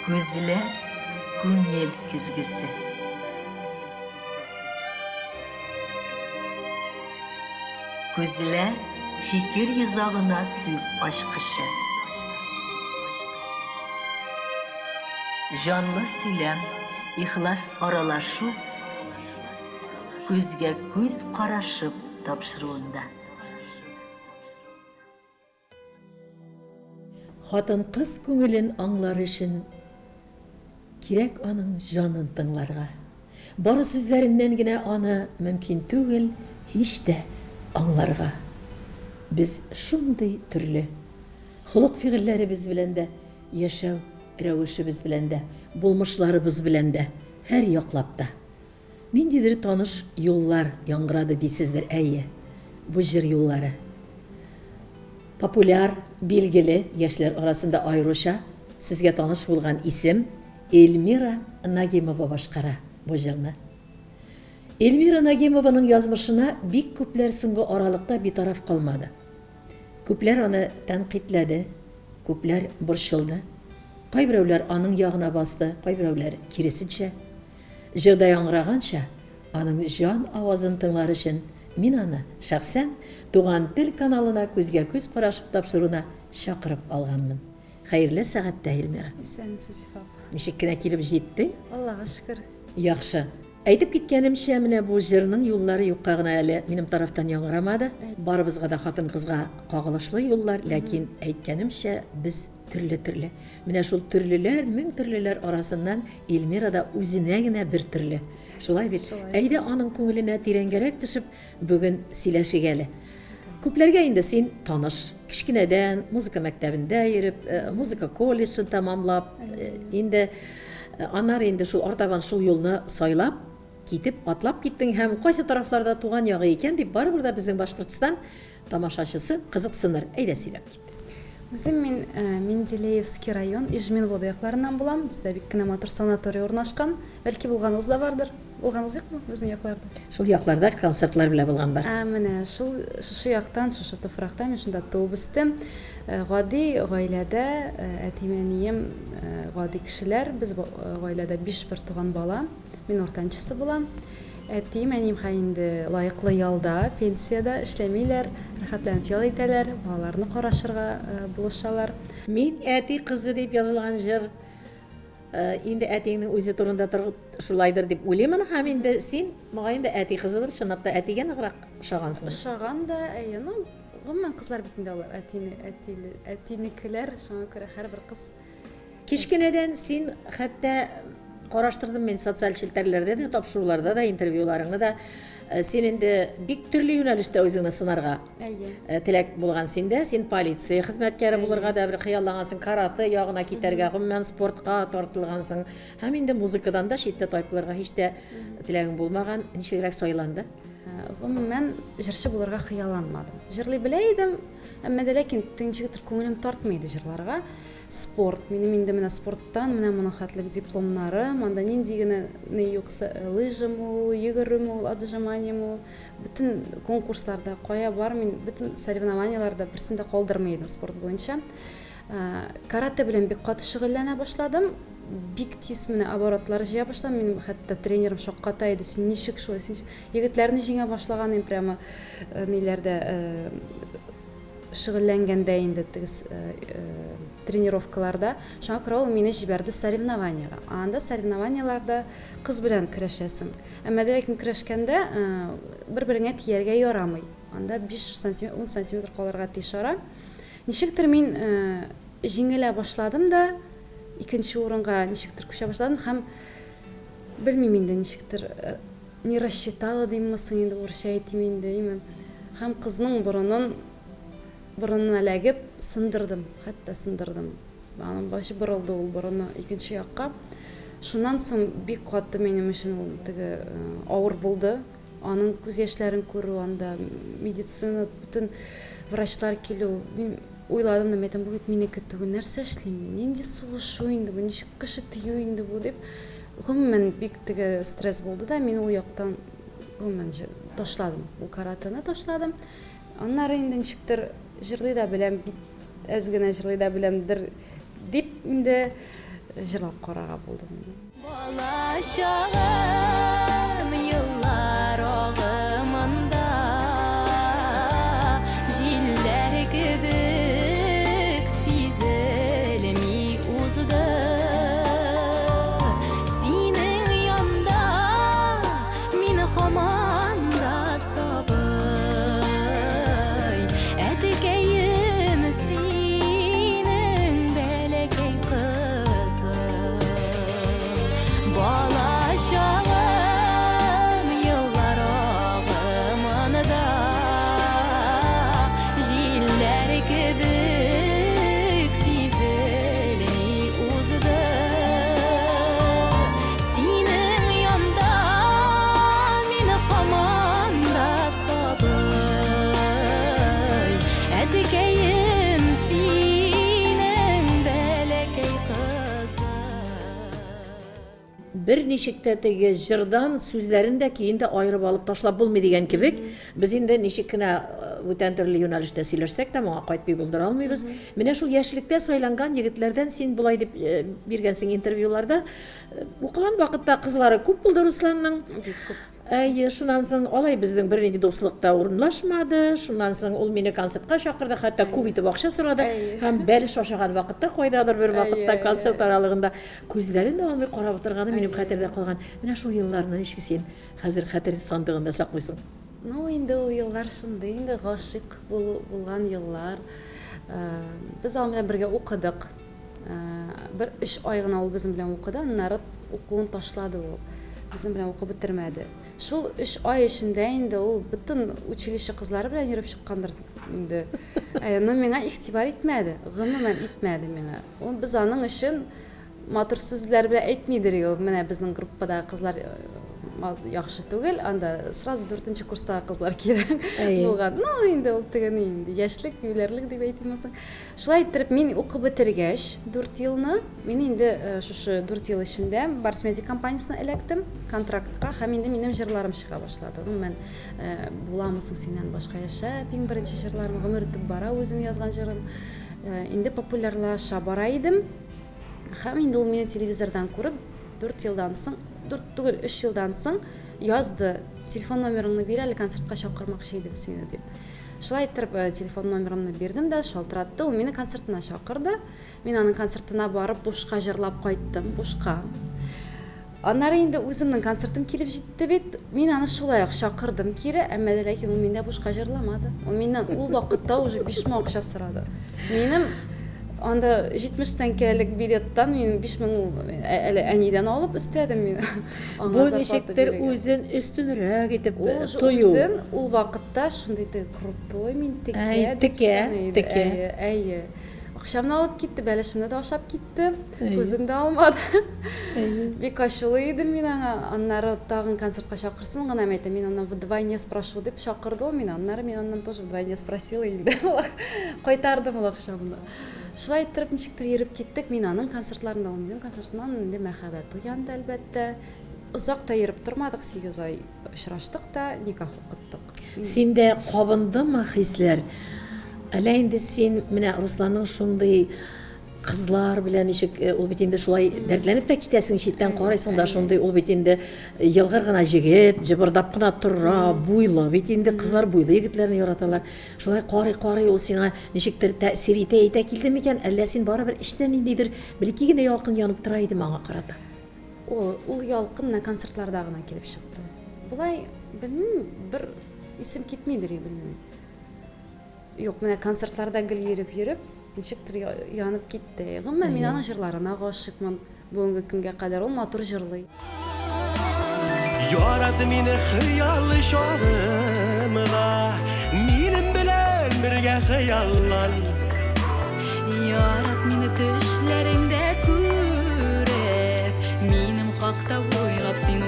Күзләр, күңел көзгесе. Күзләр, фикер йозагына сүз ачкычы. Җанлы сөйләм, ихлас аралашу күзгә күз карашып тапшыруында. Хатын-кыз күңелен аңлар өчен кирәк аның җанын тыңларга. Бары сүзләреннән генә аны мөмкин түгел һич тә аңларга. Без шундый төрле. Холык-фигыльләребез белән дә, яшәү рәвешебез белән дә, булмышларыбыз белән дә, һәр яклап та. Ниндидер таныш юллар яңгырады дисездер, әйе, бу җыр юллары. Популяр, билгеле, яшьләр арасында аеруча сезгә таныш булган исем Эльмира Нагимова башкара бу җырны. Эльмира Нагимованың язмышына бик күпләр соңгы аралыкта битараф калмады. Күпләр аны тәнкыйтьләде, күпләр борчылды. Кайберәүләр аның ягына басты, кайберәүләр киресенчә. Җырда яңгыраганча, аның җан авазын тыңлар өчен мин аны шәхсән Туган тел каналына күзгә-күз карашып тапшыруына чакырып алганмын. Хәерле сәгатьтә, Эльмира. Исәнмесез, Зифа апа. Ничек кенә килеп җиттең? Аллага шөкер. Яхшы. Әйтеп киткәнемчә, менә бу җырның юллары юкка гына әле минем тарафтан яңгырамады. Барыбызга да хатын-кызга кагылышлы юллар, ләкин, әйткәнемчә, без төрле-төрле. Менә шул төрлеләр, мең төрлеләр арасыннан Эльмира да үзенә генә бер төрле. Шулай бит? Әйдә, аның күңеленә тирәнгәрәк төшеп, бүген сөйләшик әле. Күпләргә инде син таныш. Кечкенәдән музыка мәктәбендә йөреп, э, музыка колледжын тәмамлап, э, инде э, аннары инде шул артабан шул юлны сайлап, китеп, атлап киттең һәм кайсы тарафларда туган ягы икән дип барыбер дә безнең Башкортстан Тамашачысы кызыксыныр, әйдә сөйләп кит. Үзем мин Менделеевский район Ижминводы якларыннан булам. Бездә бик кенә матур санаторий урнашкан. Бәлки булганыгыз да бардыр. Булганыгыз юкмы безнең якларда? Шул якларда концертлар белән булган бар. Ә менә шул шушы яктан, шушы туфракта мин шунда туып үстем. Гади гаиләдә, әтием-әнием гади кешеләр. Без гаиләдә биш бертуган бала. Мин уртанчысы булам. Әтием, әнием хәй инде лаеклы ялда, пенсиядә, эшләмиләр, рәхәтләнеп ял итәләр, балаларны карашырга булышалар. Мин әти кызы дип язылган җыр инде әтиеңнең үзе турында шулайдыр дип уйлыймын һәм инде син, мөгаен да, әти кызыдыр, чынлап та әтигә ныграк ошагансың. Ошаган да, әйе. Ну, гомумән, кызлар бит инде алар әтине, әтиле, әтинекеләр, шуңа күрә һәрбер кыз Кечкенәдән син хәтта караштырдым мин социаль челтәрләрдә дә, тапшыруларда да, интервьюларыңны да. Э, син инде бик төрле юнәлештә үзеңне сынарга Әйе. Э, теләк булган синдә. Син полиция хезмәткәре булырга да бер хыяллангансың, карате ягына китәргә, гомумән спортка тартылгансың. Һәм инде музыкадан да читтә тайпылырга һич тә теләгең булмаган. Ничегрәк сайланды? Э, гомумән, җырчы булырга хыялланмадым. Җырлый белә идем, әмма дә ләкин ничектер күңелем тартмый иде җырларга. Спорт, минем инде менә спорттан менә моның хәтлек дипломнарым, анда нинди генә ни юк, лыжамы ул, йөгерүме ул, отжиманиемы ул, бөтен конкурсларда, кая бар, мин бөтен соревнованиеләрдә берсен дә калдырмый идем спорт буенча. Каратэ белән бик каты шөгыльләнә башладым, бик тиз менә оборотлар җыя башладым, минем хәтта тренерым шакката иде, син ничек шулай, син егетләрне җиңә башлаган идем прямо ниләрдә, шөгыльләнгәндә инде теге тренировкаларда. Шуңа күрә ул мине җибәрде соревнованиега. Анда соревнованиеларда кыз белән көрәшәсең. Әмма дә ләкин көрәшкәндә бер-береңә тияргә ярамый. Анда 5 сантиметр, 10 сантиметр калырга тиеш ара. Ничектер мин җиңелә башладым да, икенче урынга ничектер күчә башладым һәм белмим инде ничектер Не рассчитала димме соң инде, урысча әйтим инде, име. Һәм кызның борынын, борынына эләгеп, сындырдым, хәтта сындырдым. Аның башы борылды ул борыны икенче якка. Шуннан соң бик каты минем өчен ул теге авыр булды. Аның күз яшьләрен күрү, анда медицина, бөтен врачлар килү. Мин уйладым да, мәйтәм, бу бит минеке түгел, нәрсә эшлим мин, нинди сугышу инде бу, ничек кеше тию инде бу дип. Гомумән, бик теге стресс булды да, мин ул яктан гомумән ташладым. Ул каратэны ташладым. Аннары инде ничектер җырлый да беләм, бит әз генә җырлый да беләмдер дип инде җырлап карарга булдым. Бала чагым еллар агымында Җилләр кебек сизелми узды. Синең янда мин һаман да сабый, Әтекәем, синең бәләкәй кызың. Бала чагым еллар агымында Җилләр кебек сизелми узды. Синең янда мин һаман да сабый, Әтекәем, синең бәләкәй кызың. Берничек тә теге җырдан сүзләрен дә, көен дә аерып алып ташлап булмый дигән кебек, без инде ничек кенә бүтән төрле юнәлештә сөйләшсәк тә, моңа кайтмый булдыра алмыйбыз. Менә шул яшьлектә сайланган егетләрдән син болай дип биргәнсең интервьюларда. Укыган вакытта кызлары күп булды Русланның. Бик күп. Әйе, шуннан соң алай безнең бернинди дуслык та урынлашмады. Шуннан соң ул мине концертка чакырды, хәтта күп итеп акча сорады. Һәм бәлеш ашаган вакытта, кайдадыр бер вакытта концерт аралыгында күзләрен дә алмый карап утырганы минем хәтердә калган. Менә шул елларны ничек син хәзер хәтер сандыгында саклыйсың? Ну, инде ул еллар шундый инде, гашыйк булган еллар. Без аның белән бергә укыдык. Бер өч ай гына ул безнең белән укыды, аннары укуын ташлады ул. Безнең белән укып бетермәде. Шул өч ай эчендә инде ул бөтен училище кызлары белән йөреп чыккандыр инде. Но миңа игътибар итмәде, гомумән итмәде миңа. Ул без аның өчен матур сүзләр белән әйтмидер ул. Менә безнең группадагы кызлар яхшы түгел, анда сразу дүртенче курстагы кызлар кирәк булган. Ну, инде ул теге ни инде, яшьлек, юләрлек дип әйтимме соң. Шулай иттереп, мин укып бетергәч, дүрт елны, мин инде шушы дүрт ел эчендә Барс Медиа компаниясенә эләктем, контрактка, һәм инде минем җырларым чыга башлады. Гомумән, Буламы соң синнән башка яшәп, иң беренче җырларым, Гомер үтеп бара үзем язган җырым. Инде популярлаша бара идем. Һәм инде ул мине телевизордан күреп, дүрт елдан соң, дүрт түгел, өч елдан соң язды, телефон номерыңны бир әле, концертка чакырмакчы идем сине, дип. Шулай иттереп, телефон номерымны бирдем дә, шалтыратты, ул мине концертына чакырды. Мин аның концертына барып, бушка җырлап кайттым, бушка. Аннары инде үземнең концертым килеп җитте бит. Мин аны шулай ук чакырдым кире, әмма дә ләкин ул миндә бушка җырламады. Ул миннән ул вакытта уже 5000 акча сорады. Минем анда 70 тәңкәлек билеттан мин 5000 әле әнидән алып өстәдем мин. Бу ничектер үзен өстенрәк итеп тою. Үзен ул вакытта шундый крутой мин текә дип текә, текә. Әйе. Акчамны алып китте, бәлешемне дә ашап китте, күзен дә алмады. Бик ачулы идем мин аңа. Аннары тагын концертка чакырсын гына, әйтәм, мин аннан вдвойне спрошу дип чакырды ул мине. Аннары мин аннан тоже вдвойне спросила инде. Кайтардым ул акчамны. Шулай иттереп ничектер йөреп киттек. Мин аның концертларында, ул минем концертымнан инде мәхәббәт уянды, әлбәттә. Озак та йөреп тормадык, 8 ай очраштык та, никах укыттык. Синдә кабындымы хисләр? Әллә инде син менә Русланның шундый кызлар белән ничек ул бит инде шулай дәртләнеп тә китәсең, читтән карыйсың да шундый ул бит инде елгыр гына җегет, җыбырдап кына тора, буйлы бит инде, кызлар буйлы егетләрне яраталар. Шулай карый-карый ул сиңа ничектер тәэсир итә-итә килде микән, әллә син барыбер эчтә ниндидер бер-ике генә ялкын янып тора идеме аңа карата? Ул, ул ялкын менә концертларда гына килеп чыкты. Болай, белмим, бер исем китмидер, белмим. Юк, менә концертларда гел йөреп-йөреп, ничектер янып китте. Гомумән, мин аның җырларына гашыйкмын. Бүгенге көнгә кадәр ул матур җырлый. Ярат мине хыял чагымда, минем белән бергә хыяллан. Ярат мине төшләреңдә күреп, минем хакта уйлап син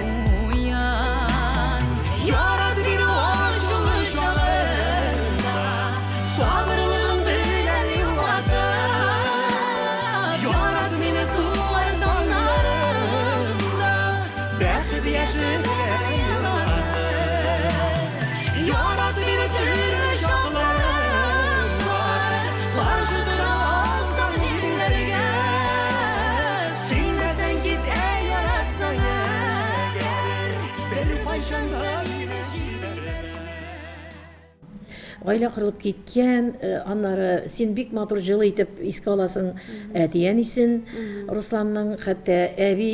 уян. Ярат мине ачулы чагымда, сабырлыгың белән юатып. Ярат мине туар таңнарымда, бәхет яше белән елатып. Ярат мине төрле чакларым бар, Гаилә корылып киткән, аннары син бик матур җылы итеп искә аласың әти-әнисен, Русланның, хәтта әби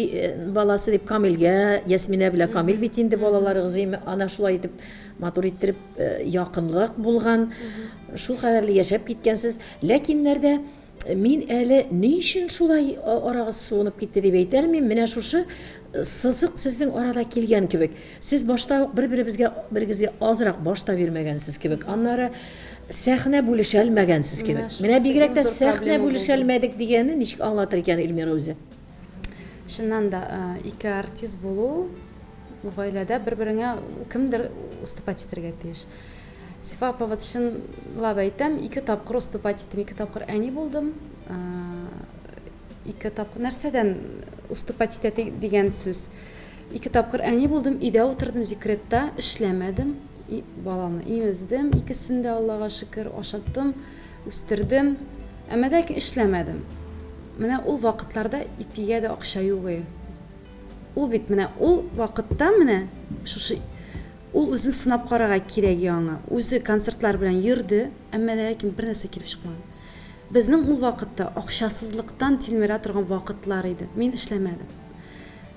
баласы дип Камилгә, Ясминә белән Камил бит инде балаларыгыз, ана шулай итеп матур иттереп якынлык булган, шул кадәрле яшәп киткәнсез. Ләкиннәрдә Мин әле ни өчен шулай арагыз суынып китте дип әйтә алмыйм. Менә шушы сызык сезнең арада килгән кебек. Сез башта ук бер-беребезгә берегезгә азрак баш та бирмәгәнсез кебек. Аннары сәхнә бүлешәлмәгәнсез кебек. Менә бигрәк тә сәхнә бүлешәлмәдек дигәнне ничек аңлатыр икән Эльмира үзе? Чыннан да, ике артист булу гаиләдә бер-береңә кемдер уступать итәргә тиеш. Зифа апа, вот чынлап әйтәм, ике тапкыр уступать иттем, ике тапкыр әни булдым. Ике тапкыр нәрсәдән уступать итә дигән сүз. Ике тапкыр әни булдым, өйдә утырдым, декретта эшләмәдем. Баланы имездем, икесен дә Аллага шөкер, ашаттым, үстердем. Әмма ләкин эшләмәдем. Менә ул вакытларда ипигә дә акча юк иде. Ул бит менә ул вакытта менә шушы Ул үзен сынап карарга кирәк аңа. Үзе концертлар белән йөрде, әмма дә ләкин бер нәрсә килеп чыкмады. Безнең ул вакытта акчасызлыктан тилмерә торган вакытлар иде. Мин эшләмәдем.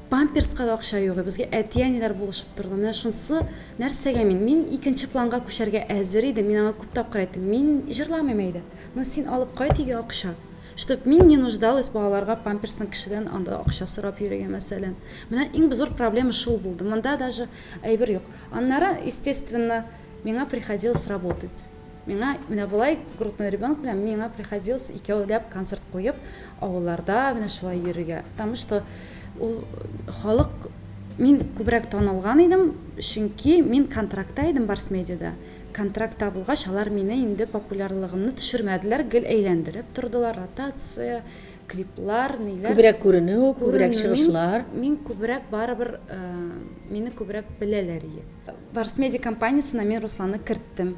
Памперска да акча юк иде. Безгә әти-әниләр булышып торды. Менә шунысы нәрсәгә мин? Мин икенче планга күчәргә әзер идем. Мин аңа күп тапкыр әйттем, мин җырламыйм әйдә. Но син алып кайт өйгә акча. Чтоб мин не нуждалась балаларга памперсны кешедән анда акча сорап йөрергә, мәсәлән. Менә иң зур проблема шул булды. Монда даже әйбер юк. Аннары, естественно, миңа приходилось работать. Миңа менә болай грудной ребенок белән миңа приходилось икәүләп концерт куеп, авылларда менә шулай йөрергә. Потому что ул халык мин күбрәк танылган идем, чөнки мин контрактта идем Барс Медиада. Контрактта булгач, алар мине инде популярлыгымны төшермәделәр, гел әйләндереп тордылар, ротация, клиплар, ниләр. Күбрәк күренү, күбрәк чыгышлар. Мин күбрәк барыбер, мине күбрәк беләләр ие. Барс Медиа компаниясенә мин Русланны керттем.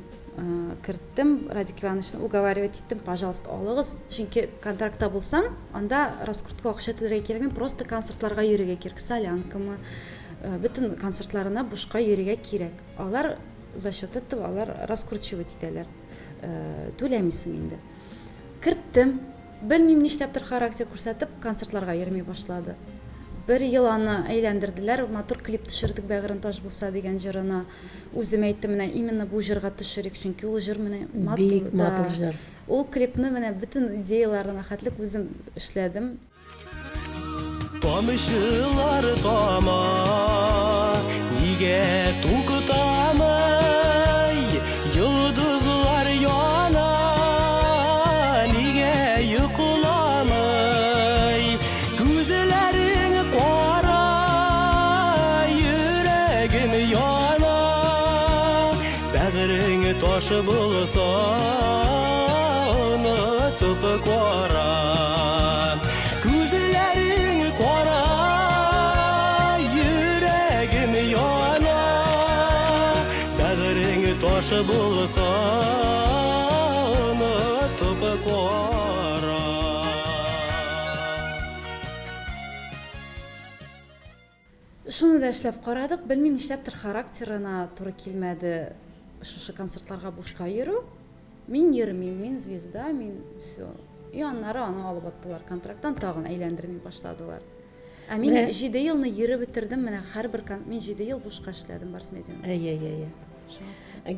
Керттем, Радик Ивановичны уговаривать иттем, пожалуйста, алыгыз. Чөнки контрактта булсаң, анда раскрутка акча түләргә кирәкми, просто концертларга йөрергә кирәк, солянкамы, бөтен концертларына бушка йөрергә кирәк. Алар за счет этого алар раскручивать итәләр. Түләмисең инде. Керттем. Белмим, нишләптер характер күрсәтеп, концертларга йөрми башлады. Бер ел аны әйләндерделәр, матур клип төшердек Бәгырен таш булса дигән җырына. Үзем әйттем, менә именно бу җырга төшерик, чөнки ул җыр менә матур. Бик матур җыр. Ул клипны менә бөтен идеяларына хәтлек үзем эшләдем. Тамчылар тама, нигә туктамый? Йолдызлар яна, нигә йокламый? Күзләрең кара, йөрәгем яна. Бәгырең таш булса, онытып кара. Күзләрең кара, йөрәгем яна. Бәгырең таш булса, онытып кара. Шуны да эшләп карадык, белмим нишләптер характерына туры килмәде шушы концертларга бушка йөрү. Мин йөрмим, мин звезда, мин все. И аннары аны алып аттылар контракттан, тагын әйләндерми башладылар. Ә мин Менә- җиде елны йөреп бетердем, менә һәрбер кон- мин җиде ел бушка эшләдем Барс Медиада. Әйе, әйе, әйе.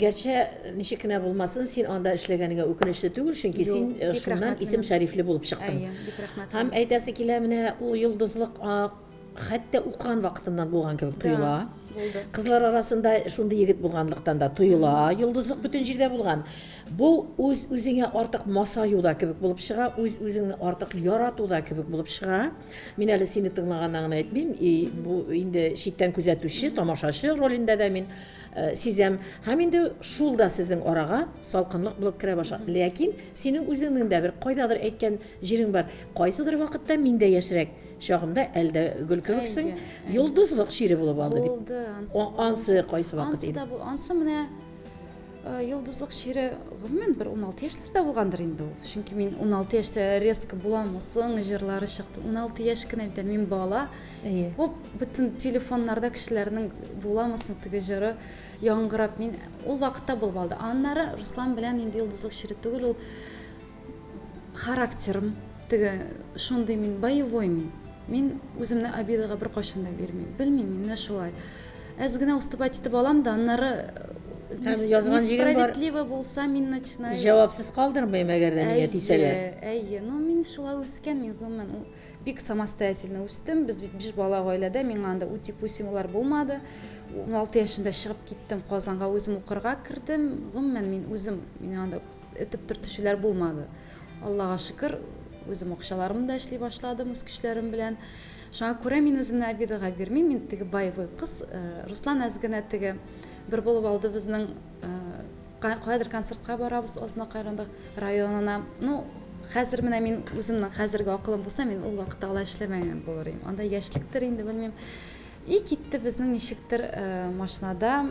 Гәрчә ничек кенә булмасын, син анда эшләгәнеңә үкенечле түгел, чөнки Юк, син э, бик шуннан рәхмәтлемен. исем шәрифле булып чыктың. Әйе, бик рәхмәтлемен. Һәм әйтәсе килә, менә ул йолдызлык а, Хәтта укыган вакытыннан булган кебек тоела. Булды. Кызлар арасында шундый егет булганлыктан да тоела. Йолдызлык бөтен җирдә булган. Бу үз үзеңә артык масаю да кебек булып чыга, үз үзеңне артык ярату да кебек булып чыга. Мин әле сине тыңлаганнан гына әйтмим, и бу инде читтән күзәтүче, тамашачы ролендә дә мин э, сизәм. Һәм инде шул да сезнең арага салкынлык булып керә башлады. Ләкин синең үзеңнең дә бер кайдадыр әйткән җирең бар. Кайсыдыр вакытта мин дә яшьрәк чагымда әле дә гөл кебексең, йолдызлык чире булып алды дип. Булды, ансы. Ансы кайсы вакыт Ансы иде? да бу, ансы менә. Йолдызлык чире гомумән бер 16 яшьләрдә булгандыр инде ул. Чөнки мин 16 яшьтә резко буламы соң җырлары чыкты. 16 яшь кенә бит әле мин бала. Әйе. Хоп, бөтен телефоннарда кешеләрнең буламы соң теге җыры яңгырап мин ул вакытта булып алды. Аннары Руслан белән инде йолдызлык чире түгел ул характерым теге шундый мин боевой мин. Мин үземне обидага беркайчан да бирмим. Белмим, мин менә шулай. Әз генә уступать итеп алам да, аннары Һәм язган җирем бар. Несправедливо булса, мин начинаю. Җавапсыз калдырмыйм, әгәр дә миңа тисәләр. Әйе, әйе. Ну, мин шулай үскән, мин гомумән бик самостоятельно үстем. Без бит биш бала гаиләдә, миңа анда ути-пусилар булмады. 16 яшемдә чыгып киттем Казанга, үзем укырга кердем. Гомумән, мин үзем, миңа анда этеп төртүчеләр булмады. Аллага шөкер, үзем акчаларымны да эшли башладым үз көчләрем белән. Шуңа күрә мин үземне обидага бирмим, мин теге боевой кыз. Руслан әз генә теге бер булып алды безнең каядыр концертка барабыз Азнакай районына. Ну, хәзер менә мин үземнең хәзерге акылым булса, мин ул вакытта алай эшләмәгән булыр идем. Анда яшьлектер инде, белмим. И китте безнең ничектер машинада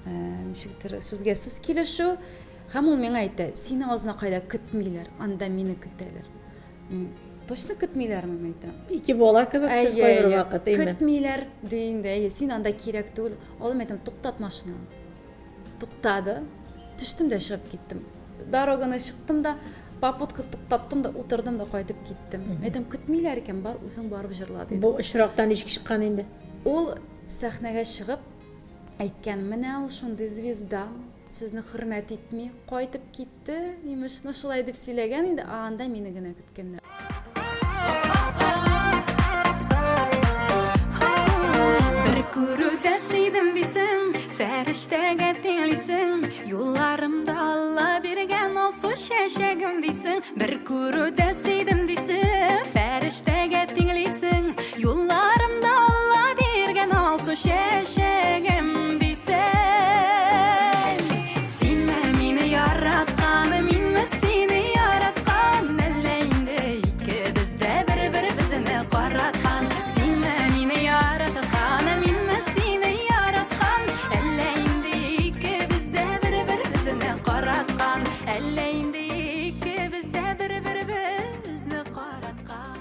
ничектер сүзгә сүз килешү. Һәм ул миңа әйтә, сине Азнакайда көтмиләр, анда мине көтәләр. Мин, точно көтмиләрме, мин әйтәм. Ике бала кебек сез кайбер вакыт, әйме? Көтмиләр, ди инде, әйе, син анда кирәк түгел. Алым әйтәм, туктат машинаны. Туктады. Төштем дә чыгып киттем. Дороганы чыктым да, попутка туктаттым да, утырдым да кайтып киттем. Әйтәм, көтмиләр икән, бар, үзең барып җырла, дидем. Бу очракта ничек чыккан инде? Ул сәхнәгә чыгып әйткән, менә ул шундый звезда, Сезне хөрмәт итми, кайтып китте, имеш. Ну, шулай дип сөйләгән инде, ә анда мине генә көткәннәр. Бер күрүдә сөйдем дисең, фәрештәгә тиңлисең, юлларымда Алла биргән алсу чәчәгем дисең. Бер күрүдә сөйдем дисең, фәрештәгә тиңлисең, юлларымда Алла биргән алсу чәчәгем дисең. Синме мине яраткан, минме сине яраткан, әллә инде икебез дә бер-беребезне караткан. Синме мине яраткан, минме сине яраткан, әллә инде икебез дә бер-беребезне караткан, әллә инде икебез дә бер-беребезне караткан.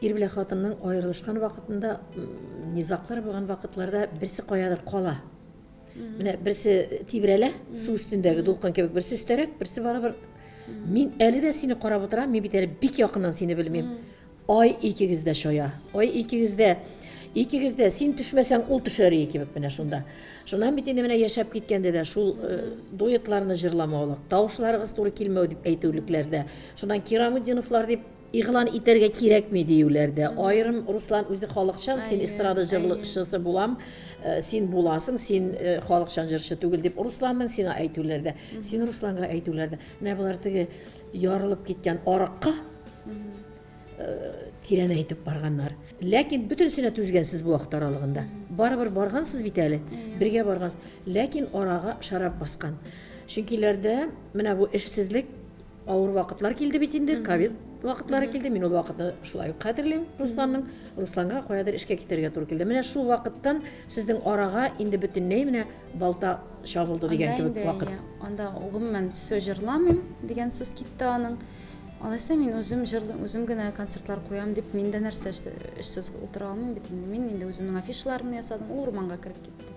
Ир белән хатынның аерылышкан вакытында, низаглар булган вакытларда берсе каядыр кала. Менә берсе тибрәлә, су өстендәге дулкын кебек, берсе өстәрәк, берсе барыбер. Мин әле дә сине карап утырам, мин бит әле бик якыннан сине белмим. Ай икегез дә чая. Ай икегез дә. Икегез дә син төшмәсәң, ул төшәр ие кебек менә шунда. Шуннан бит инде менә яшәп киткәндә дә шул э, дуэтларны җырламаулык, тавышларыгыз туры килмәү дип әйтүлекләр дә. Шуннан Кирамутдиновлар дип игълан итәргә кирәкми диюләр дә. Аерым Руслан үзе халыкчан, син эстрада җырчысы булам, э, син буласың, син э, халыкчан җырчы түгел дип Русланның сиңа әйтүләр дә. Син Русланга әйтүләр дә. Менә болар теге ярылып киткән арыкка тирәнәйтеп барганнар. Ләкин бөтенесенә түзгәнсез бу вакыт аралыгында. Барыбер баргансыз бит әле, бергә баргансыз. Ләкин арага шәраб баскан. Чөнкиләрдә менә бу эшсезлек авыр вакытлар килде бит инде, ковид вакытлары килде. Мин ул вакытны шулай ук хәтерлим Русланның. Русланга каядыр эшкә китәргә туры килде. Менә шул вакыттан сезнең арага инде бөтенләй менә балта чабылды дигән кебек вакыт. Анда гомумән все җырламыйм дигән сүз китте аның. Алайса мин үзем җырлыйм, үзем генә концертлар куям дип, мин дә нәрсә эшсез утыра алмыйм бит инде. Мин инде үземнең афишаларымны ясадым, ул урманга кереп китте.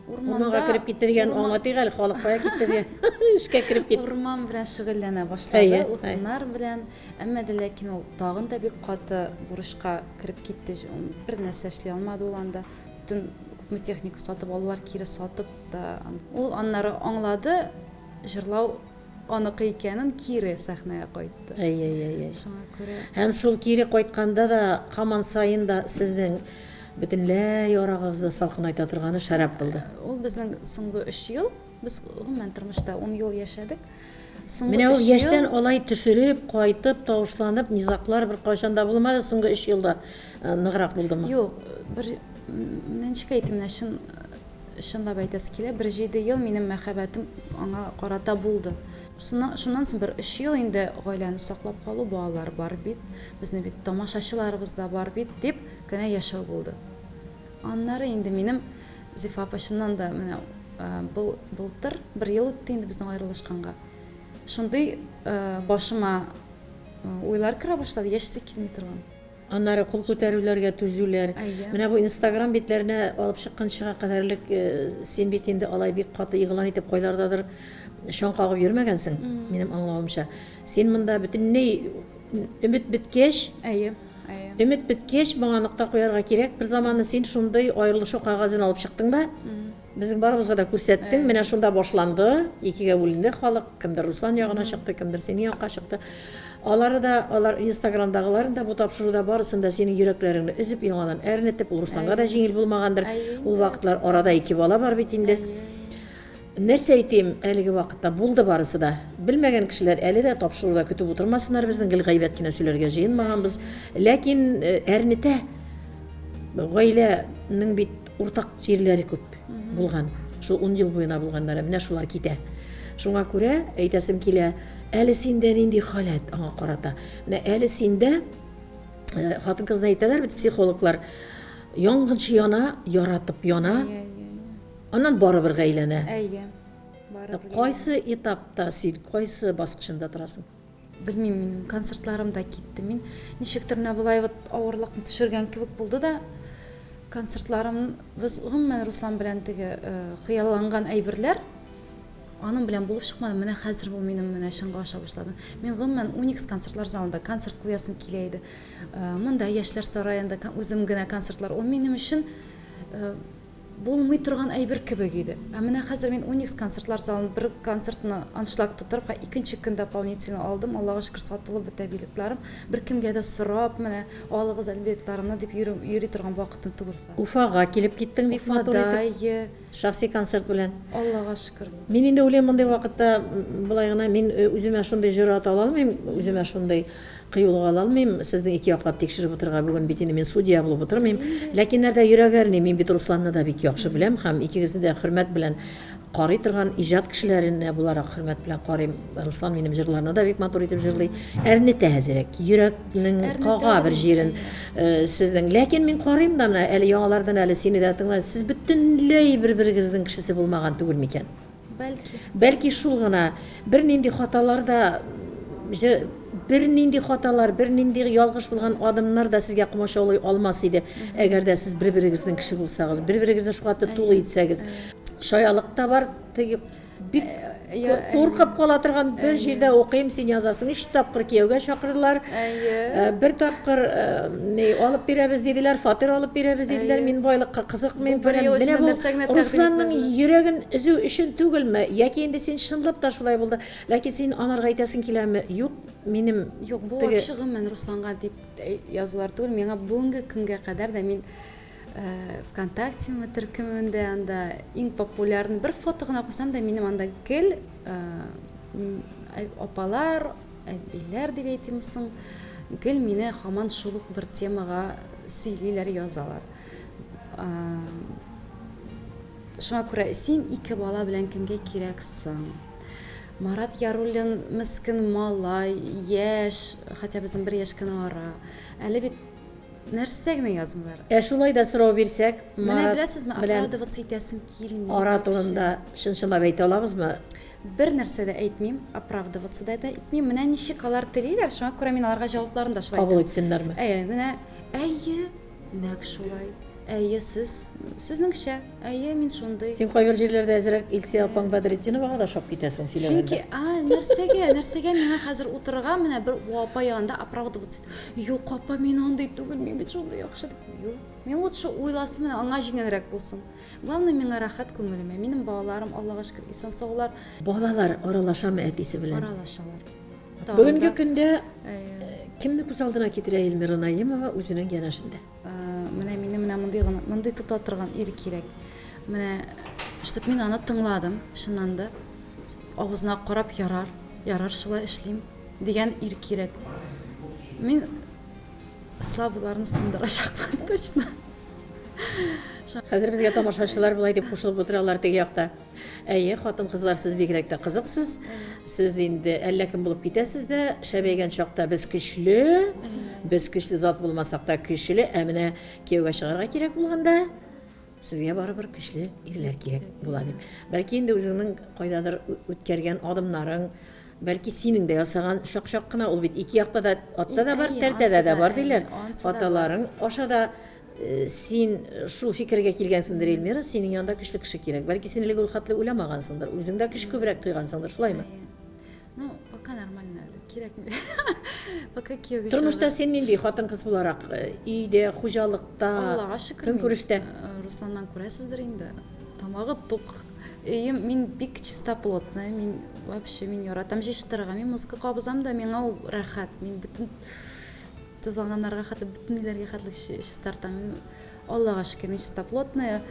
Урманга кереп китте дигән аңлатыйк әле, халык кая китте дигән. Эшкә кереп китте. Урман белән шөгыльләнә башлады, утыннар белән. Әмма дә ләкин ул тагын да бик каты бурычка кереп китте. Бер нәрсә эшли алмады ул анда. Бөтен күпме техника сатып алулар, кире сатып та. Ул аннары аңлады, җырлау аныкы икәнен кире сәхнәгә кайтты. Әй, әй, әй, әй. Шуңа күрә. Һәм шул кире кайтканда да һаман саен да сезнең бөтенләй арагыгызны салкынайта торганы шәраб булды. Ул безнең соңгы өч ел, без гомумән тормышта ун ел яшәдек. Соңгы Менә ул өч ел яшьтән алай төшереп, кайтып, тавышланып, низаглар беркайчан да булмады, соңгы өч елда ныграк булдымы? Юк, бер менә ничек әйтим, менә чын Чынлап әйтәсе килә, бер җиде ел минем мәхәббәтем аңа карата булды. Шуннан, шуннан соң бер өч ел инде гаиләне саклап калу, балалар бар бит, безнең бит тамашачыларыбыз да бар бит, дип кенә яшәү булды. Аннары инде минем Зифа апа, чыннан да менә был, былтыр бер ел үтте инде безнең аерылышканга. Шундый башыма уйлар керә башлады, яшисе килми торган. Аннары кул күтәрүләргә түзүләр. Әйе. Менә бу Инстаграм битләренә алып чыкканчыга кадәрлек син бит инде алай бик каты игълан итеп кайлардадыр чаң кагып йөрмәгәнсең, минем аңлавымча. Син монда бөтенләй өмет беткәч, Әйе, әйе. Өмет беткәч, моңа нокта куярга кирәк. Бер заманны син шундый аерылышу кәгазен алып чыктың да, безнең барыбызга да күрсәттең. Менә шунда башланды, икегә бүленде халык. Кемдер Руслан ягына чыкты, кемдер синең якка чыкты. Алары да, алар Инстаграмдагыларын да бу тапшыруда барысын да синең йөрәкләреңне өзеп, яңадан әрнетеп, ул Русланга да җиңел булмагандыр. Ул вакытлар арада ике бала бар бит инде. Нәрсә әйтим, әлеге вакытта булды барысы да. Белмәгән кешеләр әле дә тапшыруда көтеп утырмасыннар безнең, гел гайбәт кенә сөйләргә җыенмаганбыз. Ләкин әрнетә. Гаиләнең бит уртак җирләре күп булган. Шул 10 ел буена булганнары, менә шулар китә. Шуңа күрә әйтәсем килә, әле синдә нинди халәт аңа карата? Менә әле синдә хатын-кызны әйтәләр бит психологлар, янгынчы яна, яратып яна. Аннан барыбер гаиләнә. Әйе. Барыбер. Кайсы этапта син, кайсы баскычында торасың? Белмим, минем концертларым да китте. Мин ничектер менә болай вот авырлыкны төшергән кебек булды да, концертларым без гомумән Руслан белән теге хыялланган әйберләр аның белән булып чыкмады. Менә хәзер ул минем менә чынга аша башлады. Мин гомумән Уникс концертлар залында концерт куясым килә иде. Монда Яшьләр сараенда үзем генә концертлар. Ул минем өчен Булмый торган әйбер кебек иде. Ә менә хәзер мин Уникс концертлар залын бер концертны аншлаг тутырып, һәм икенче көн дополнительно алдым. Аллага шөкер, сатылып бетә билетларым. Беркемгә дә сорап, менә алыгыз әле билетларымны дип йөрү, йөри торган вакытым түгел хәзер. Уфага килеп киттең бик матур Уфада, итеп. әйе. Шәхси концерт белән. Аллага шөкер. Мин инде уйлыйм, мондый вакытта болай гына мин үземә шундый җөрьәт ала алмыйм, үземә шундый Кыюлык ала алмыйм, сезне ике яклап тикшереп утырырга бүген бит инде мин судья булып утырмыйм. Ләкин нәрдә йөрәк әрни, мин бит Русланны да бик яхшы беләм һәм икегезне дә хөрмәт белән карый торган иҗат кешеләренә буларак хөрмәт белән карыйм. Руслан минем җырларны да бик матур итеп җырлый. Әрнетә әзрәк, йөрәкнең кага бер җирен сезнең. Ләкин мин карыйм да менә әле яңалардан әле сине дә тыңлыйм. Сез бөтенләй бер-берегезнең кешесе булмаган түгел микән? Бәлки. Бәлки шул гына. Бернинди хаталар да, бернинди хаталар, бернинди ялгыш булган адымнар да сезгә комачаулый алмас иде, әгәр дә сез бер-берегезнең кеше булсагыз, бер-берегезне шулкадәр тулы итсәгез. Шаялык та бар, теге бик куркып кала торган бер җирдә укыйм, син язасың, өч тапкыр кияүгә чакырдылар. Бер тапкыр ни алып бирәбез диделәр, фатир алып бирәбез диделәр, мин байлыкка кызыкмыйм. Менә бу Русланның йөрәген өзү өчен түгелме? Яки инде син чынлап та шулай булды, ләкин син анарга әйтәсең киләме? Юк, минем Юк, бу вообще гомумән Русланга дип язулар түгел. Миңа бүгенге көнгә кадәр дә мин ВКонтакте төркемендә анда иң популярный бер фото гына куйсам да, минем анда гел апалар, әбиләр дип әйтим соң, гел мине һаман шул ук бер темага сөйлиләр, язалар. Шуңа күрә син ике бала белән кемгә кирәксең? Марат Яруллин мескен малай, яшь, хотя безнең бер яшь кенә ара. Әле бит Нәрсә генә язмыйлар. Ә шулай да сорау бирсәк, Менә Марат беләсезме, белән оправдываться итәсем килми ара вообще. турында чын-чынлап әйтә алабызмы? Бер нәрсә дә әйтмим, оправдываться да итмим. Менә ничек алар телиләр, шуңа күрә мин аларга җавапларын да шулай Кабул әйтәм. итсеннәрме? Әйе, менә, әйе, нәкъ шулай. Әйе, сез, сезнеңчә, әйе, мин шундый. Син кайбер җирләрдә әзрәк Илсөя апаң Бәдретдиновага да ошап китәсең сөйләгәндә. Чөнки, а, нәрсәгә, нәрсәгә миңа хәзер утырырга, менә бер апа янында оправдываться итеп, юк, апа, мин андый түгел, мин бит шундый яхшы дип. Юк. Мин лучше уйласын, менә аңа җиңелрәк булсын. Главное, миңа рәхәт күңелемә. Минем балаларым, Аллага шөкер, исән-саулар. Балалар аралашамы әтисе белән? Аралашалар. Бүгенге көндә кемне күз алдына китерә Эльмира Наимова үзенең янәшендә? Менә мине менә мондый гына, мондый тота торган ир кирәк. Менә, чтоб мин аны тыңладым, чыннан да. Авызына карап, ярар, ярар, шулай эшлим, дигән ир кирәк. Мин слабыйларны сындырачакмын, точно. Хәзер безгә тамашачылар болай дип кушылып утыралар теге якта. Әйе, хатын-кызлар, сез бигрәк тә кызыксыз. Сез инде әллә кем булып китәсез дә, шәбәйгән чакта без көчле, без көчле зат булмасак та көчле, ә менә кияүгә чыгарга кирәк булганда, Сезгә барыбер көчле ирләр кирәк була дип. Бәлки инде үзеңнең кайдадыр үткәргән адымнарың, бәлки синең дә ясаган чак-чак кына, ул бит ике якта да, атта да бар, тәртәдә дә бар диләр. Хаталарың аша да э, син шул фикергә килгәнсеңдер, Эльмира, синең янда көчле кеше кирәк. Бәлки син элек ул хәтле уйламагансыңдыр, үзең дә көч күбрәк тойгансыңдыр, шулаймы? Ну, пока нормально әле, кирәкми. Пока кияүгә Тормышта син нинди хатын-кыз буларак? Э, өйдә, хуҗалыкта, Аллага шөкер, көнкүрештә? Э, Русланнан күрәсездер инде. Тамагы тук. Өем мин бик чистоплотная, мин вообще мин яратам җыештырырга. Мин музыка кабызам да, миңа ул рәхәт. Мин бөтен тузанганнарга хәтле, бөтен ниләргә хәтле чистартам. Мин Аллага шөкер, мин чистоплотная.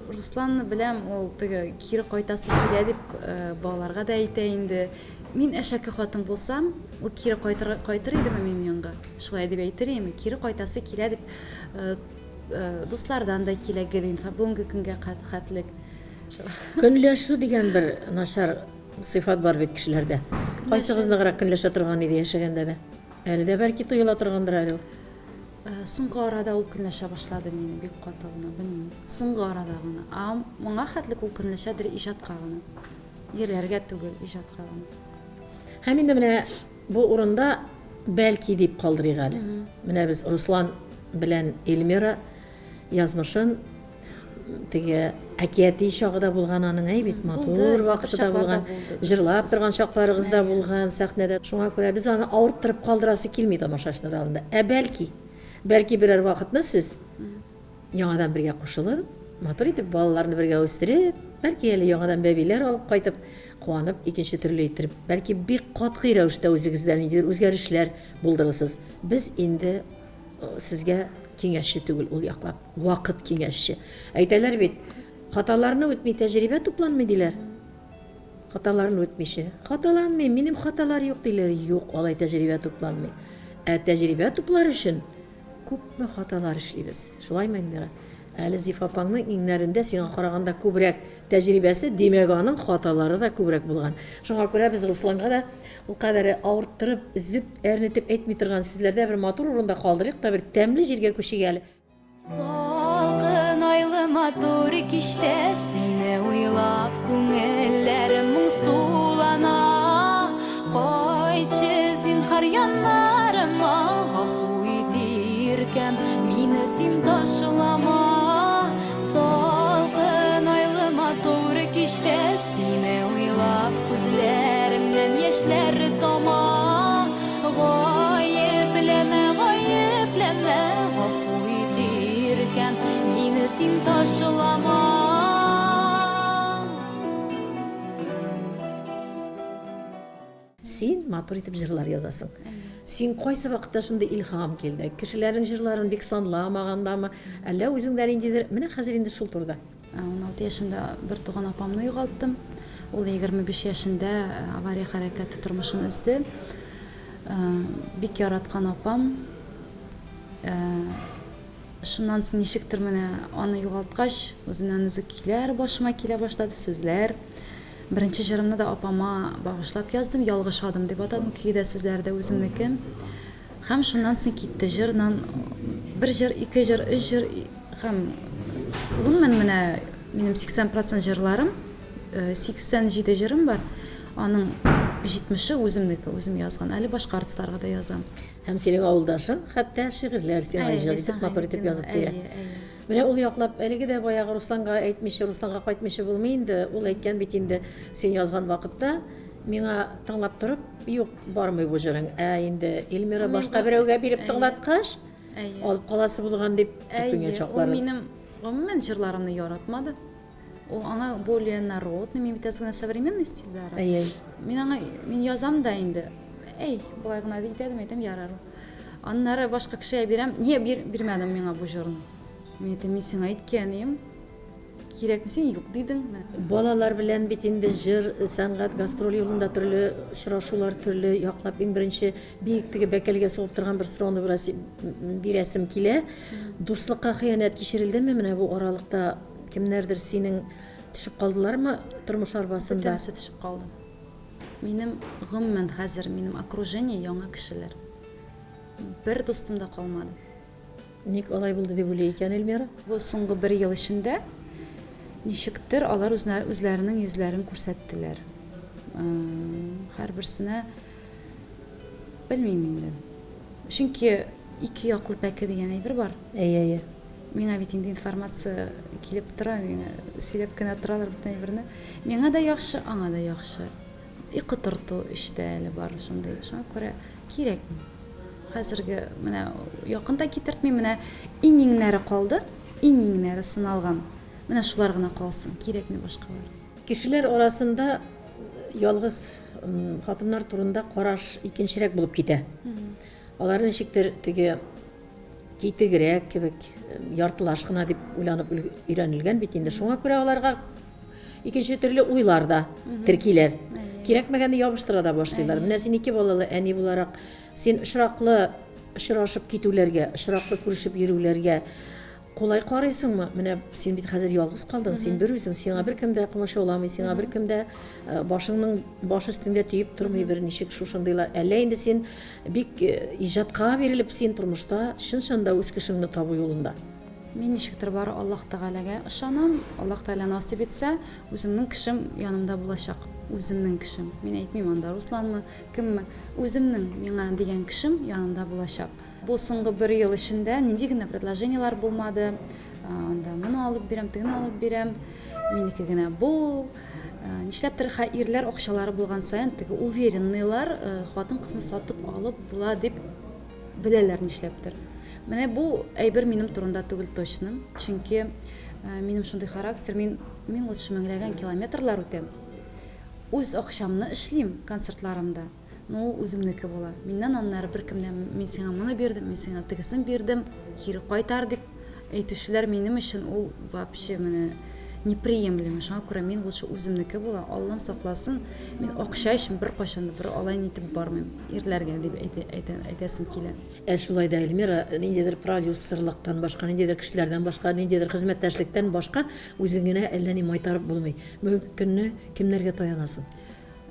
Русланны беләм, ул теге кире кайтасы килә дип э, балаларга да әйтә инде. Мин әшәке хатын булсам, ул кире кайтыр, кайтыр идеме минем янга? Шулай дип әйтер идеме? Кире кайтасы килә дип э, э, дуслардан да килә гел инфа бүгенге көнгә хәтлек. Көнләшү дигән бер начар сыйфат бар бит кешеләрдә. Кайсыгыз ныграк көнләшә торган иде яшәгәндә дә? Әле дә бәлки тоела торгандыр әле ул. Соңгы арада ул көнләшә башлады мине бик каты гына, белмим. Соңгы арада гына. Ә моңа хәтлек ул көнләшәдер иҗатка гына. Ирләргә түгел, иҗатка гына. Һәм инде менә бу урында бәлки дип калдырыйк әле. Менә без Руслан белән Эльмира язмышын теге әкияти чагы да булган аның, әй бит, матур вакыты да булган, җырлап торган чакларыгыз да булган сәхнәдә. Шуңа күрә без аны авырттырып калдырасы килми тамашачылар алдында. Ә бәлки, бәлки берәр вакытны сез яңадан бергә кушылып, матур итеп балаларны бергә үстереп, бәлки әле яңадан бәбиләр алып кайтып, куанып, икенче төрле иттереп, бәлки бик катгый рәвештә үзегездә ниндидер үзгәрешләр булдырырсыз. Без инде сезгә киңәшче түгел ул яклап. Вакыт киңәшче. Әйтәләр бит, хаталарны үтми тәҗрибә тупланмый диләр. Хаталарны үтмичә. Хаталанмыйм, минем хаталар юк диләр. Юк, алай тәҗрибә тупланмый. Ә тәҗрибә туплар өчен күпме хаталар эшлибез. Шулаймы, Эльмира? Әле Зифа апаңның иңнәрендә сиңа караганда күбрәк тәҗрибәсе, димәк, аның хаталары да күбрәк булган. Шуңа күрә без Русланга да ул кадәре авырттырып, өзеп, әрнетеп әйтми торган сүзләрдә бер матур урында калдырыйк та бер тәмле җиргә күчик әле. Салкын айлы матур кичтә сине уйлап күңелләрем моңсулана. Кайтчы, зинһар, яннарыма, гафу ит, иркәм, мине син ташлама. Салкын айлы матур кичтә сине уйлап күзләремнән яшьләр тама. Гаепләмә, гаепләмә, гафу ит, иркәм, мине син ташлама. Син матур итеп җырлар язасың. Син кайсы вакытта шундый илһам килде? Кешеләрнең җырларын бик санламагандамы? Әллә үзеңдә ниндидер, менә хәзер инде шул турыда. 16 яшемдә бер туган апамны югалттым. Ул 25 яшендә авария хәрәкәте тормышын өзде. Бик яраткан апам. Шуннан соң ничектер менә аны югалткач, үзеннән-үзе көйләр башыма килә башлады, сүзләр. Беренче җырымны да апама багышлап яздым, Ялгыш адым дип атадым, көе дә, сүзләре дә үземнеке. Һәм шуннан соң китте җырнан бер җыр, ике җыр, өч җыр һәм гомумән менә минем 80 процент җырларым, 87 җырым бар, аның 70-е үземнеке, үзем язган. Әле башка артистларга да язам. Һәм синең авылдашың хәтта шигырьләр сиңа иҗат итеп, матур итеп язып бирә. Менә ул яклап, әлеге дә баягы Русланга әйтмичә, Русланга кайтмыйча булмый инде. Ул әйткән бит инде, син язган вакытта миңа тыңлап торып, юк, бармый бу җырың. Ә инде Эльмира башка берәүгә биреп тыңлаткач, алып каласы булган дип үкенгән чаклары. Ул минем гомумән җырларымны яратмады. Ул аңа более народный, мин бит әз генә современный стильдә арам. Әй, әй. Мин аңа, мин язам да инде. Әй, болай гына итә дим, әйтәм, ярар. Аннары башка кешегә бирәм, нигә бир, бирмәдең миңа бу җырны? Мин әйтәм, мин сиңа әйткән идем. Кирәкме син, юк дидең. Балалар белән бит инде җыр, сәнгать, гастроль юлында төрле очрашулар, төрле яклап иң беренче бик теге бәкәлгә сугып торган бер сорауны бераз бирәсем килә. Дуслыкка хыянәт кичерелдеме менә бу аралыкта? Кемнәрдер синең төшеп калдылармы тормыш арбасында? Бөтенесе төшеп калды. Минем гомумән хәзер минем окружение яңа кешеләр. Бер дустым да калмады. Ник алай булды дип уйлый икән Эльмира? Бу соңгы бер ел эчендә ничектер алар үзләренең йөзләрен күрсәттеләр. Һәрберсенә белмим инде. Чөнки ике яклы пәке дигән әйбер бар. Әйе, әйе. Миңа бит инде информация килеп тора, миңа сөйләп кенә торалар бөтен әйберне. Миңа да яхшы, аңа да яхшы. И котырту эчтә әле бар шундый. Шуңа күрә кирәкми. Хәзерге менә якын да китертмим, менә иң-иңнәре калды, иң-иңнәре сыналган. Менә шулар гына калсын, кирәкми башкалар. Кешеләр арасында ялгыз хатыннар турында караш икенчерәк булып китә. Алар ничектер теге китегрәк кебек, яртылаш кына дип уйланып өйрәнелгән бит инде. Шуңа күрә аларга икенче төрле уйлар да теркиләр. Кирәкмәгәнне ябыштыра да башлыйлар. Менә син ике балалы әни буларак, син очраклы очрашып китүләргә, очраклы күрешеп йөрүләргә кулай карыйсыңмы? Менә син бит хәзер ялгыз калдың, син бер үзең, сиңа беркем дә комачауламый, сиңа беркем дә э, башыңның баш өстеңдә төеп тормый бер ничек шушындыйлар. Әллә инде син бик э, иҗатка бирелеп син тормышта чын-чын да үз кешеңне табу юлында. Мин ничектер бары Аллаһ Тәгаләгә ышанам. Аллаһ Тәгалә насыйп итсә, үземнең кешем янымда булачак. Үземнең кешем. Мин әйтмим анда Русланмы, кемме. Үземнең миңа дигән кешем янымда булачак. Бу соңгы бер ел эчендә нинди генә предложениеләр булмады. Анда моны алып бирәм, тегене алып бирәм, минеке генә бул. Нишләптер хә ирләр акчалары булган саен теге уверенныйлар хатын-кызны сатып алып була дип беләләр нишләптер. Менә бу әйбер минем турында түгел точно. Чөнки минем шундый характер, мин мин лучше меңләгән километрлар үтәм. Үз акчамны эшлим концертларымда. Ну, ул үземнеке була. Миннән аннары беркем дә мин сиңа моны бирдем, мин сиңа тегесен бирдем, кире кайтар дип әйтүчеләр минем өчен ул вообще менә неприемлемо. Шуңа күрә мин лучше үземнеке була. Аллам сакласын, мин акча өчен беркайчан да бер алай нитеп бармыйм ирләргә дип әйтә, әйтә, әйтәсем килә. Ә шулай да, Эльмира, ниндидер продюсерлыктан башка, ниндидер кешеләрдән башка, ниндидер хезмәттәшлектән башка үзең генә әллә ни майтарып булмый. Бүгенге көнне кемнәргә таянасың?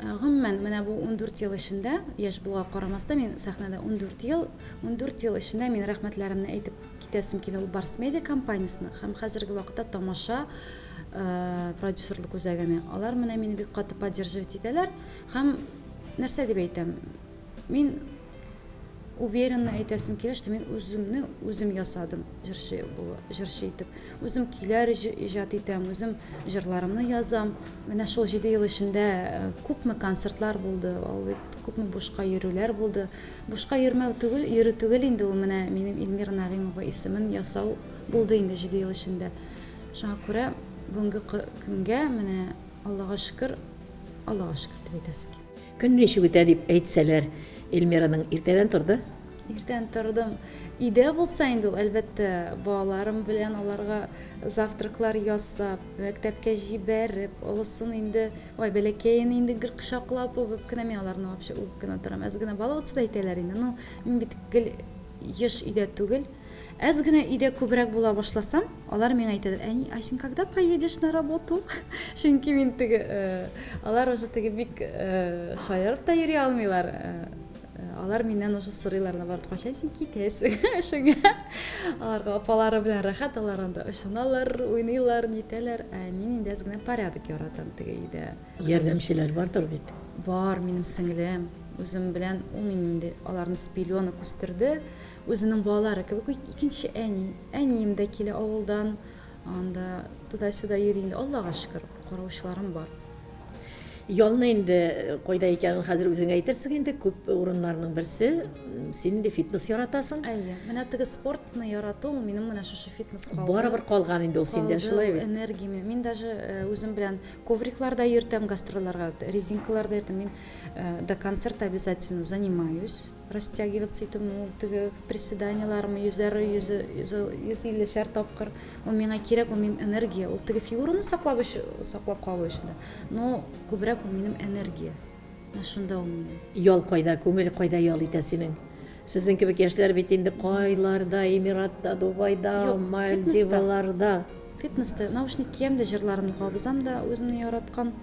Гомумән, менә бу 14 ел эчендә, яшь булуга карамастан, мин сәхнәдә 14 ел, 14 ел эчендә мин рәхмәтләремне әйтеп китәсем килә ул Барс Медиа компаниясенә һәм хәзерге вакытта Тамаша продюсерлык үзәгенә. Алар менә мине бик каты поддерживать итәләр һәм нәрсә дип әйтәм, мин уверенно әйтәсем килә, что мин үземне үзем ясадым җырчы булу, җырчы итеп. Үзем көйләр иҗат итәм, үзем җырларымны язам. Менә шул җиде ел эчендә э, күпме концертлар булды, ул бит күпме бушка йөрүләр булды. Бушка йөрмәү түгел, йөрү түгел инде ул менә минем Эльмира Нәгыймова исемен ясау булды инде җиде ел эчендә. Шуңа күрә бүгенге көнгә менә Аллага шөкер, Аллага шөкер дип әйтәсем килә. Көн ничек үтә дип әйтсәләр, Эльмираның иртәдән торды. Иртән тордым. Өйдә булса инде ул, әлбәттә, балаларым белән аларга завтраклар ясап, мәктәпкә җибәреп, олысын инде, ой, бәләкәен инде гел кочаклап, үбеп кенә, мин аларны вообще үбеп кенә торам. Әз генә баловаться да итәләр инде. Ну, мин бит гел еш өйдә түгел. Әз генә өйдә күбрәк була башласам, алар миңа әйтәләр, әни, а син когда поедешь на работу? Чөнки мин теге, э, алар уже теге бик э, шаярып та йөри алмыйлар. Э, алар миннән уже сорыйлар, наоборот, кайчан син китәсең эшеңә? Аларга апалары белән рәхәт, алар анда очыналар, уйныйлар, нитәләр. Ә мин инде әз генә порядок яратам теге өйдә. Ярдәмчеләр бардыр бит? Бар, минем сеңлем. Үзем белән, ул минем инде аларны с пеленок үстерде. Үзенең балалары кебек икенче әни. Әнием дә килә авылдан. Анда туда-сюда йөри инде. Аллага шөкер, караучыларым бар. Ялны инде кайда икәнен хәзер үзең әйтерсең инде. Күп урыннарның берсе. Син инде фитнес яратасың. Әйе. Менә теге спортны ярату минем менә шушы фитнес калды. Барыбер калган инде ул синдә, шулай бит? Энергия. Мин даже э, үзем белән ковриклар да йөртәм гастрольләргә, резинкалар да йөртәм. Мин э, до концерта обязательно занимаюсь. Растягиваться итү, ул теге приседаниеләрме, йөзәр, йөзе, йөзе, 150-шәр тапкыр. Ул миңа кирәк, ул минем энергия. Ул теге фигураны саклап өчен, саклап калу өчен дә. Но күбрәк ул минем энергия. Менә шунда ул минем. Ял кайда, күңел кайда ял итә синең? Сезнең кебек яшьләр бит инде кайларда, Эмиратта, Дубайда, Юк, фитнеста. Мальдиваларда. Фитнеста наушник киям дә, җырларымны кабызам да, үземне яраткан.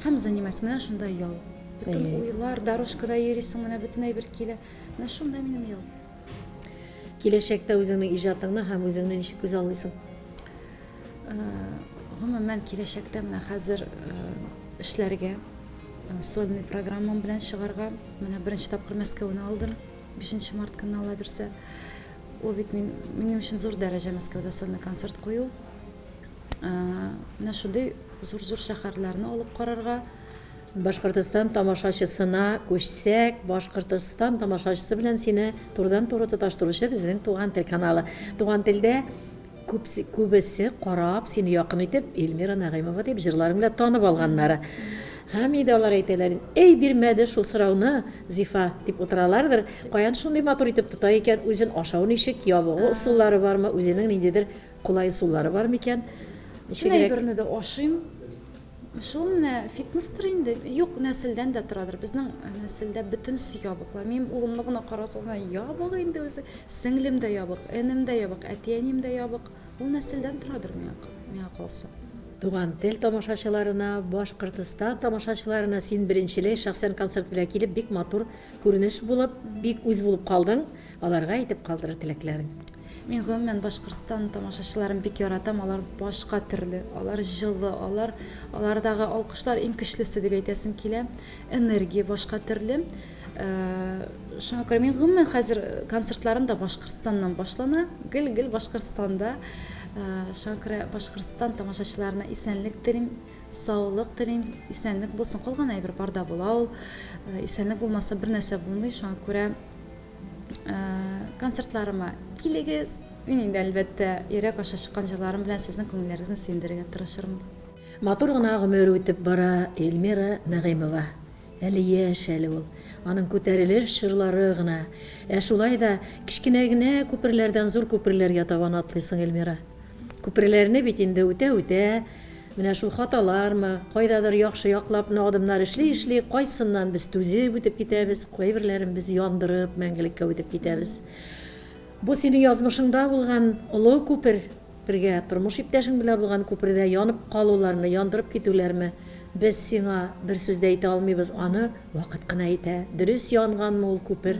Һәм занимаюсь. Менә шунда ял. Бөтен уйлар, дорожкада йөрисең, менә бөтен әйбер килә. Менә шунда минем ял. Киләчәктә үзеңнең иҗатыңны һәм үзеңне ничек күзаллыйсың? Гомумән, киләчәктә менә хәзер эшләргә, сольный программам белән чыгарга. Менә беренче тапкыр Мәскәүне алдым. 5 март көнне Алла бирсә. Ул бит мин, минем өчен зур дәрәҗә Мәскәүдә сольный концерт кую. Менә шундый зур-зур шәһәрләрне алып карарга. Башкортостан тамашачысына күчсәк, Башкортостан тамашачысы белән сине турыдан-туры тоташтыручы безнең Туган тел каналы. Туган телдә күпсе, күбесе карап, сине якын итеп, Эльмира Нәгыймова дип җырларың белән танып алганнары. Һәм инде алар әйтәләр, әй, бирмәде шул сорауны Зифа, дип утыралардыр. Каян шундый матур итеп тота икән үзен, ашау ничек, ябыгу ысуллары бармы, үзенең ниндидер кулай ысуллары бар микән? Бөтен әйберне дә ашыйм. Шул менә фитнестыр инде. Юк, нәселдән дә торадыр. Безнең нәселдә бөтенесе ябыклар. Минем улымны гына карасаң, ябык инде үзе. Сеңлем дә ябык, энем дә ябык, әти-әнием дә ябык. Ул нәселдән торадыр миңа, миңа калса. Туган тел тамашачыларына, Башкортстан тамашачыларына син беренчеләй шәхсән концерт белән килеп, бик матур күренеш булып, бик үз булып калдың. Аларга әйтеп калдырыр теләкләрең. Мин гомумән Башкортстан тамашачыларын бик яратам, алар башка төрле, алар җылы, алар алардагы алкышлар иң көчлесе дип әйтәсем килә. Энергия башка төрле. Шуңа күрә мин гомумән хәзер концертларым да Башкортстаннан башлана, гел-гел Башкортстанда. Шуңа күрә Башкортстан тамашачыларына исәнлек телим, саулык телим, исәнлек булсын. Калган әйбер бар да була ул. Исәнлек булмаса бер нәрсә булмый, шуңа күрә Концертларыма килегез. Мин инде, әлбәттә, йөрәк аша чыккан җырларым белән сезнең күңелләрегезне сөендерергә тырышырмын. Матур гына гомер үтеп бара Эльмира Нәгыймова. Әле яшь әле ул. Аның күтәрелеш чорлары гына. Ә шулай да кечкенә генә күперләрдән зур күперләргә табан атлыйсың, Эльмира. Күперләрне бит инде үтә-үтә, менә шул хаталармы, кайдадыр яхшы яклапны адымнар эшли-эшли, кайсыннан без түзеп үтеп китәбез, кайберләрен без яндырып мәңгелеккә үтеп китәбез. Бу синең язмышыңда булган олы күпер, бергә тормыш иптәшең белән булган күпердә янып калулармы, яндырып китүләрме, без сиңа бер сүз дә әйтә алмыйбыз, аны Вакыт кына әйтә, дөрес янганмы ул күпер,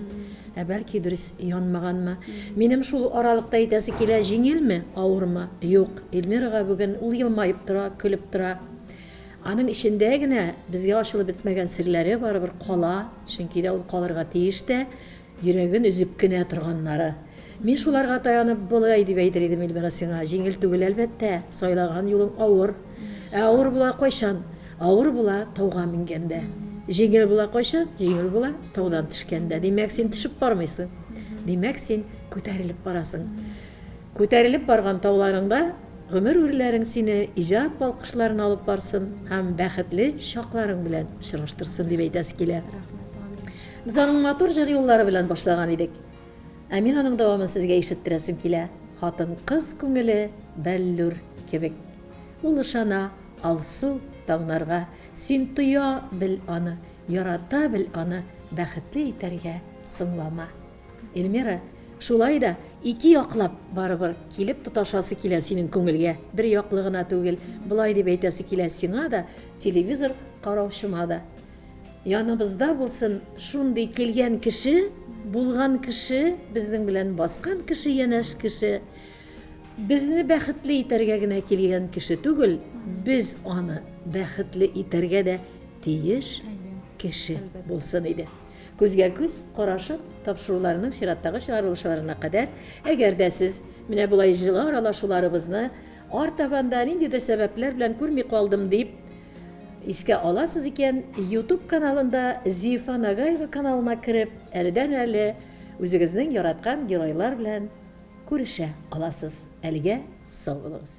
ә бәлки дөрес янмаганмы. Минем шул аралыкта әйтәсе килә, җиңелме, авырмы? Юк, Эльмирага бүген ул елмаеп тора, көлеп тора. Аның эчендә генә безгә ачылып бетмәгән серләре барыбер кала, чөнки дә ул калырга тиеш тә. Йөрәген өзеп кенә торганнары. Мин шуларга таянып болай дип әйтер идем, Эльмира, сиңа җиңел түгел, әлбәттә, сайлаган юлың авыр. Ә авыр була кайчан? Авыр була тауга менгәндә. Җиңел була кайчан? Җиңел була таудан төшкәндә. Димәк, син төшеп бармыйсың. Димәк, син күтәрелеп барасың. Күтәрелеп барган тауларыңда гомер үрләрең сине иҗат балкышларына алып барсын һәм бәхетле чакларың белән очраштырсын дип әйтәсе килә. Без аның матур җыр юллары белән башлаган идек. Ә мин аның дәвамын сезгә ишеттерәсем килә. Хатын-кыз күңеле бәллүр кебек. Ул ышана алсу таңнарга. Син тоя бел аны, ярата бел аны, бәхетле итәргә соңлама. Эльмира, шулай да ике яклап барыбер килеп тоташасы килә синең күңелгә, бер яклы гына түгел, болай дип әйтәсе килә сиңа да, телевизор караучыма да. Яныбызда булсын шундый килгән кеше, булган кеше, безнең белән баскан кеше, янәш кеше, безне бәхетле итәргә генә килгән кеше түгел, без аны бәхетле итәргә дә тиеш кеше булсын иде. Күзгә-күз карашып тапшыруларының чираттагы чыгарылышларына кадәр, әгәр дә сез менә болай җылы аралашуларыбызны артабан да ниндидер сәбәпләр белән күрми калдым дип искә аласыз икән, YouTube каналында Зифа Нагаева каналына кереп, әледән-әле үзегезнең яраткан геройлар белән күрешә аласыз. Әлегә сау булыгыз.